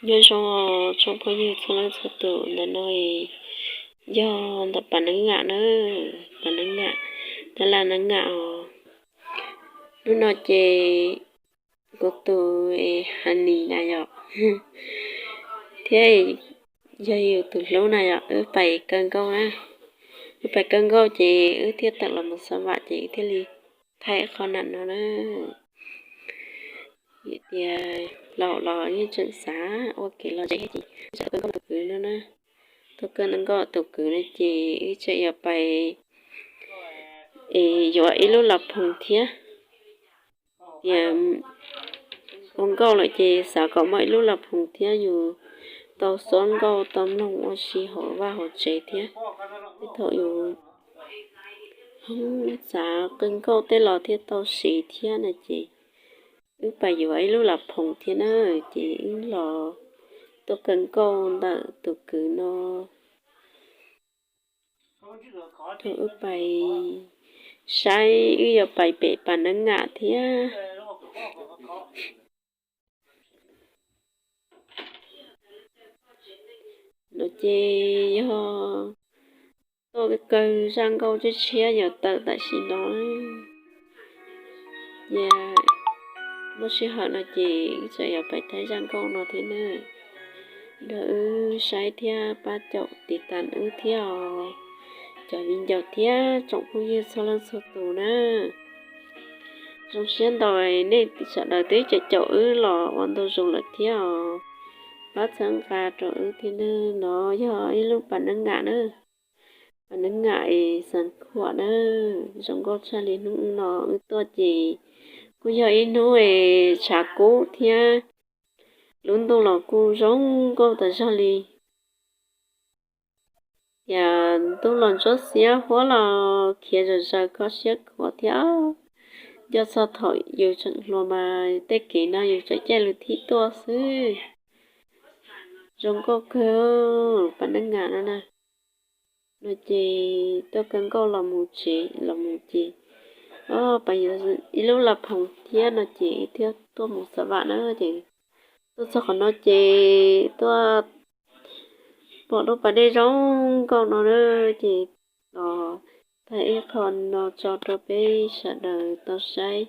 Nyob zoo tsoom phooj ywg txhua leej txhua tus, ntawm no yog ntawm Pas Neeb Ngam na, Pas Neeb Ngam, tab laj Neeb Ngam os. Hnub no ces kuv tus Hanis na yom, thiab yog yus tus hlub na yom, wb pais kaw nkauj na. Wb pais kaw nkauj ces wb thiaj tawm los mus xav vam ces wb thiaj li thaij qhov nam no na. Vim tias laus los yeej tseem xav ua kev lom zem thiab ces wb tseem tuaj kaw nkauj tus kwv no na. Tuaj kaw nkauj tus kwv no ces wb tseem yuav pais es yuav ib lub las phoos thiab. Tias ua nkauj lawm ces xav kom muaj ib lub las phoos thiab yus tau xob nkauj tau mloog ua si hauv vaj hauv tsev thiab. Tej thaum yus xav kaw nkauj tej los thiaj tau siv thiab na ces wb pais yuav ib lub las phoos thiab na, ces wb los tuaj kaw nkauj ntawm tus kwv no. Thaum wb pais saib wb yuav pais pem Pas Neeb Ngam thiab. No ces yog tuaj kawg zaj nkauj tshiab tshiab yuav tawm tam sim no. Ces muaj sij hawm no ces wb tseem yuav pais thaij zaj nkauj no thiab na. Nrog wb saib thiab pab caum tiv tas wb thiab os, cov viv ncaus thiab tsoom phooj ywg txhua leej txhua tus na. Zoo siab ntau nej sawv daws twb caum caum wb los ua ntau zaus lawm thiab os. Pab txhawb nqa rau wb thiab na. No yog ib lub Pas Neeb Ngam na. Pas Neeb Ngam es Xeev Khuam na. Zoo nkauj tshaj li hnub no wb tuaj ces kuj yog ib hnub es tshav kub thiab lub ntuj los kuj zoo nkauj tas zog li. Tias ntuj los ntsuab xiab huab los khiav zom zaws kho siab khuav thiab. Nco txog thaum yus tseem hluas mas tej kev no yus tseem caij lus thib tuaj xwb. Zoo nkauj kawg Pas Neeb Ngam no na. No ces tuaj kaw nkauj los mus tsev los mus ces, o, pais yuav ib lub las phoos thiab no ces thiaj tuaj mus xav vam na ces tuaj txog qhov no ces tuaj pom lub pas dej zoo nkauj no na ces los thaij ib qho no tso rau peb sawv daws tau saib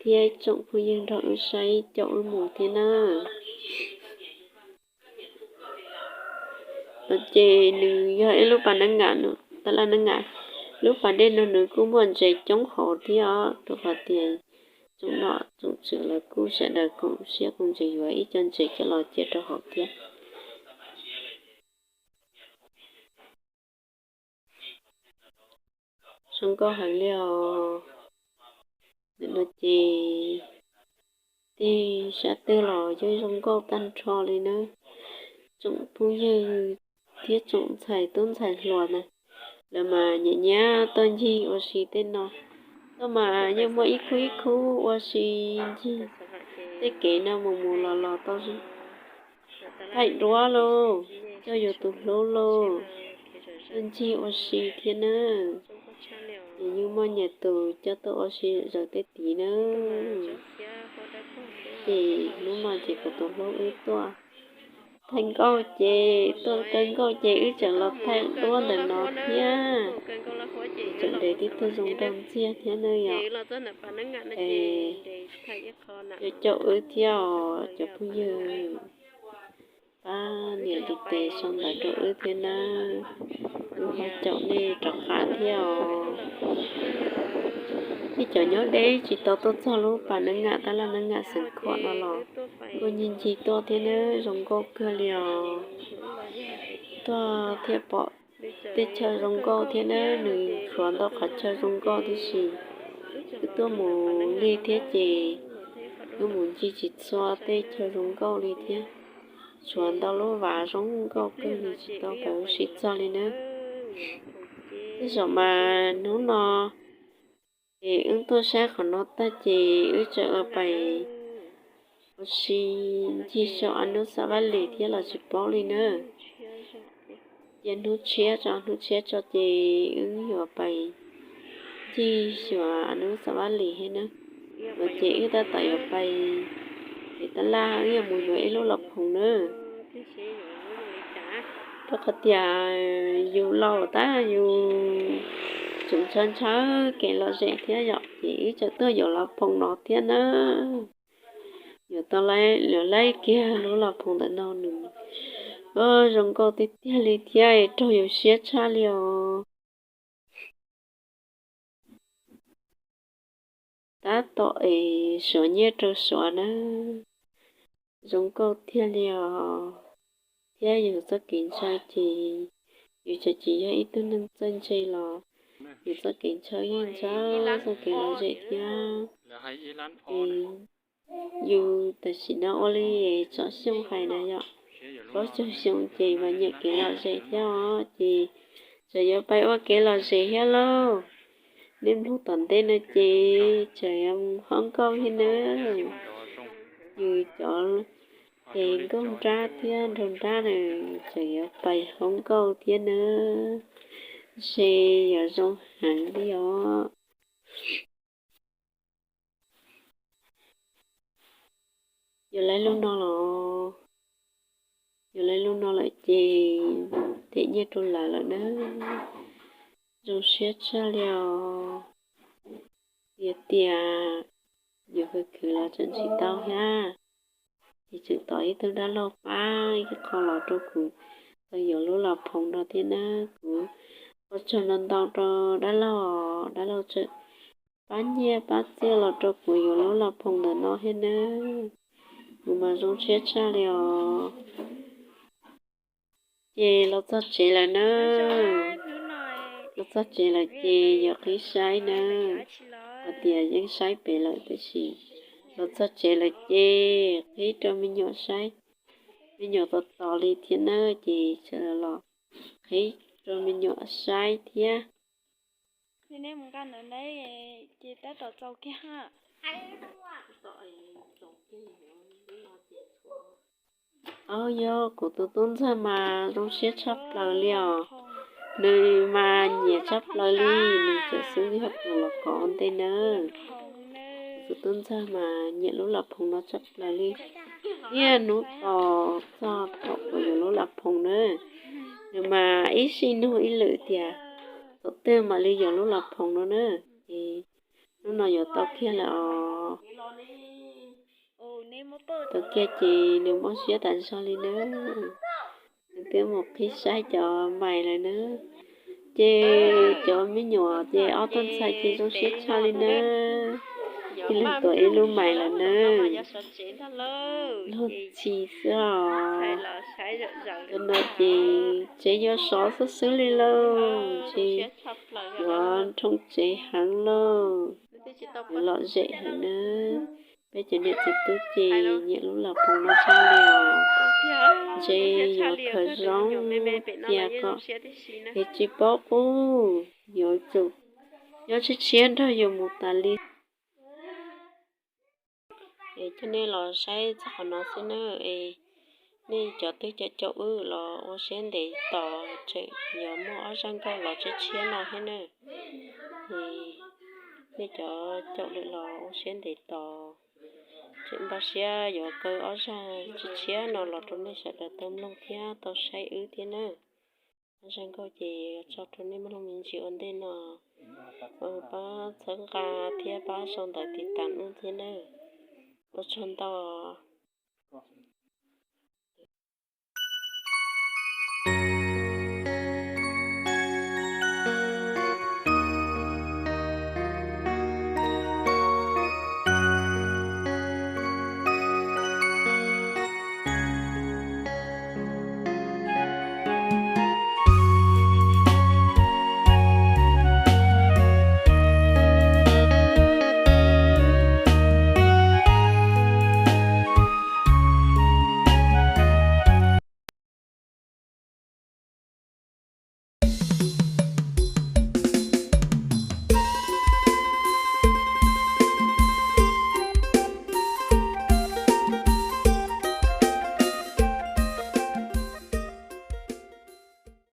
thiab tsoom phooj ywg nrog wb saib caum wb mus thiab na. Ces nws yog ib lub Pas Neeb Ngam, tab laj Neeb Ngam, lub pas dej no nws kuj muaj ntses coob hauv thiab os, rau qhov tias tsoom nom tsoom tswv lawv kuj sawv daws koom siab koom ntsws yuav ib co ntses coj los cia rau hauv thiab. Zoo nkauj heev li os. Nim no ces tej sab twg los yeej zoo nkauj tag nrho li na. Tsoom phooj ywg thiab tsoom ntxhais tub ntxhais hluas na, lawv mas nyiam nyiam tuaj ncig ua si tej no. Tuaj mas yeej muaj ib khub ib khub ua si ncig tej kev no mus mus los los tau thaij duab lauj, coj yus tus hlub lauj, tuaj ncig ua si thiab na. Ces yeej muaj nyiam tus coj tuaj ua si zaws tej tid na. Ces hnub no ces kuv tus hlub wb tuaj thaij nkauj ces tuaj kaw nkauj ces wb tseem los thaij duab ntawm no thiab. Tseem nres tib tug zoo nkauj ntxiag thiab na yom. Es caum caum wb thiab os cov phooj ywg. Pab nias tiv tes sau ntawv rau wb thiab na. Wb ho caum nej rov qab thiab os. Tej cov nyob deb tsis tau tuaj txog lub pas neeb ngam tab laj neeb ngam Xeev Khuam no los kuj ncig ncig tuaj thiab na, zoo nkauj kawg li os. Tuaj thiaj pom tej chaw zoo nkauj thiab na, nws tshuav ntau qhov chaw zoo nkauj tib si. Wb tuaj mus lig thiab ces wb mus ncig tsis txhua tej chaw zoo nkauj li thiab. Tshuav ntau lub vas zoo nkauj kawg li tsis tau pab ua si txog li na. Tej zaum mas hnub no ces wb tuaj saib qhov no tag ces wb tseem ua pais ua si ncig saum Anub Xav Vaj Lis thiab los tsis paub li na. Ces hnub tshiab tso, hnub tshiab tso ces wb yuav pais ncig xyuas Anub Xav Vaj Lis thiab na. Los ces wb tab tom yuav pais Ces tab laj wb yuav mus yuav ib lub los phoos nawb. Rau qhov tias yus laus tab yus tseem ntshaw ntshaw kev lom zem thiab yom, ces wb tseem tuaj yuav los phoos no thiab nawb. Yuav tau, yuav laib kiag lub los phoos ntawm no nws zoo nkauj tiag tiag li thiab raug yus siab tshaj li os. Tab tom es suav nyiaj rau suav nawb, zoo nkauj tiag li os. Thiab yus txoj kev ntshaw ces yus tseem tsis yog ib tug neeg txawj ntse los yus txoj kev ntshaw yeej ntshaw txoj kev lom zem thiab. Yus tam sim no ua li tsoom xyoo hais na yom, plaub caug xyoo ces mas nyiam kev lom zem thiab os, ces tseem yuav pais ua kev lom zem thiab lauj. Nej mloog tom ntej no ces tseem yuav haub nkauj thiab nawb. Yus cov tes nkauj nrab thiab nraug nrab na tseem yuav pais haub nkauj thiab nawb. Ntshe yuav zoo heev li os. Yuav laib lub no los, yuav laib lub no lawm ces them nyiaj rau lawv lawm nawb. Zoo siab tshaj li os. Yog tias yus khwv khwv los tseem tsis tau thiab, ces tseem tos ib tug dab laug pab ib qho los rau kuv tau yuav lub los phoos no thiab nawb. Kuv ua tsaug ntau ntau rau dab laug, dab laug tseem pab nyiaj pab txiaj los rau kuv yuav lub los phoos ntawm no thiab nawb. Kuv mas zoo siab tshaj li os. Ces los txog tsev lawm nawb. Los txog tsev lawm ces yuav qhib saib nawb. Hais tias yeej saib pem lawm tiam sis los txog tsev lawm ces qhib rau me nyuam saib. Me nyuam tos tos li thiab nawb ces sawv daws los qhib rau me nyuam saib thiab. Au yog kuv tus tub ntxawg mas zoo siab tshaj plaws li os. Nws mas nyiam tshaj plaws li, nws tseem xub yog tus los kov ua ntej nawb. Kuv tus tub ntxawg mas nyiam lub los phoos no tshaj plaws li. Niaj hnub tos txog thaum kuv yuav lub los phoos nawb. Nws mas ib sij nug ib lwm tias thaum twg mam li yuav lub los phoos no na. Ces hnub no yuav tau kiag lawm os. Tau kiag ces nws mob siab tas zog li nawb. Nws twb mus qhib saib cov mais lawm nawb. Ces cov me nyuam ces ob tug ntxhais ces zoo siab tshaj li nawb. Ib leeg tuav ib lub mais lawm nawb. Luag ntxhi xwb os. Cov no ces tsev yuav sov xwb xwb li lauj, ces yuav nroo tsev heev lauj. Yuav lom zem heev nawb. Peb cov niam txiv tub ces nyiam lub los phoos no tshaj li os. Ntshe yuav khaws zoo cia kom, es tsis paub qub, yuav tsum nyob tshiab tshiab nrog yus mus tas li. Es coj nej los saib txog qhov no xwb nawb. Es nej cov twg caum caum wb los ua siab ntev tos, tseem yuav muaj ob zaj nkauj los tshiab tshiab no thiab nawb. Nej cov caum lawm los ua siab ntev tos, tseem npaj siab yuav kaw ob zaj tshiab tshiab no los rau nej sawv daws tau mloog thiab tau saib wb thiab nawb. Ob zaj nkauj ces tso rau nej mloog me ntsis ua ntej no, pab txhawb nqa thiab pab sau ntawv tiv tas wb thiab nawb. Ua tsaug ntau.